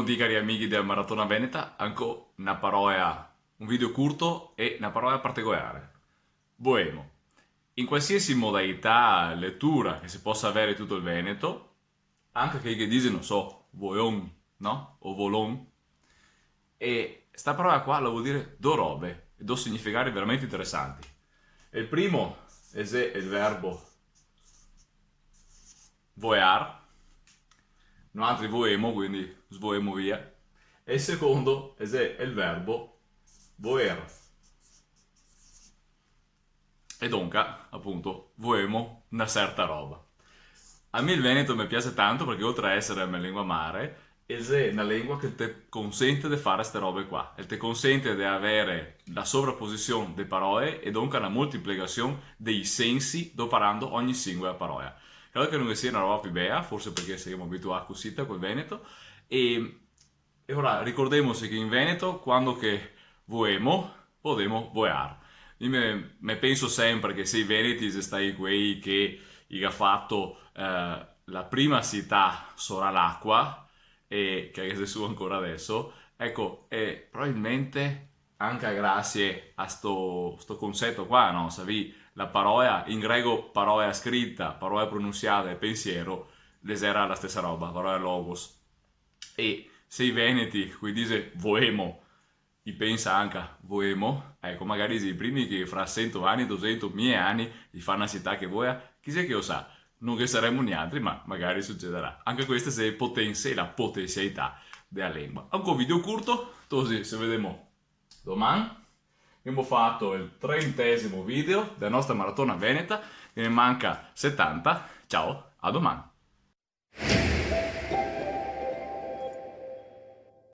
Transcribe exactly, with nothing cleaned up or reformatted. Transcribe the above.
Pronti, cari amighi dea Maratona Veneta, ancò na parola, un video curto e na parola particolare. Voemo. In qualsiasi modalità, letura che se posa avere tuto el veneto, anca che, che dixe, no so, voeon, no? O volon. E sta parola qua la vol dire do robe, e do significati veramente interesanti. El primo el xe el verbo voear, noaltri voemo, quindi svoemo via. E el secondo el xe el verbo voer. E donca, apunto, voemo na serta roba. A mi el veneto me piaxe tanto parché, oltre a esare la me lengua mare, el xe na lengua che te consente de fare ste robe qua, e te consente de avere la sovraposision de paroe e donca na moltiplicasion dei sensi doparando ogni singola parola. Credo che no ghe sia na roba pì bea, forse parché semo abituà cusita col veneto, e E ora ricordemose che in veneto, quando che voemo, podemo voear. Mi me, me penso sempre che se i veneti xe stai quei che i ga fato, eh, la prima cità sora l'acqua, e che xe su ancora deso, eco, e probabilmente anca grasie a sto, sto conceto qua, no? Savì, la parola, in grego parola scrita, parola pronunsiada e pensiero, le xera la stesa roba, parola logos. E se i veneti, co i dixe voemo, i pensa anca voemo, eco, magari i xe i primi che fra sento ani, dosento, mie ani, i fa na cità che voea, chi xe che lo sa, no ghe saremo nialtri, ma magari sucedarà. Anca queste xe le potense e la potensialità dea lengua. Ancò video curto, cusì se vedemo doman. Gavemo fato el trentesimo video dea nostra maratona veneta, ghe ne manca setanta. Ciao, a doman.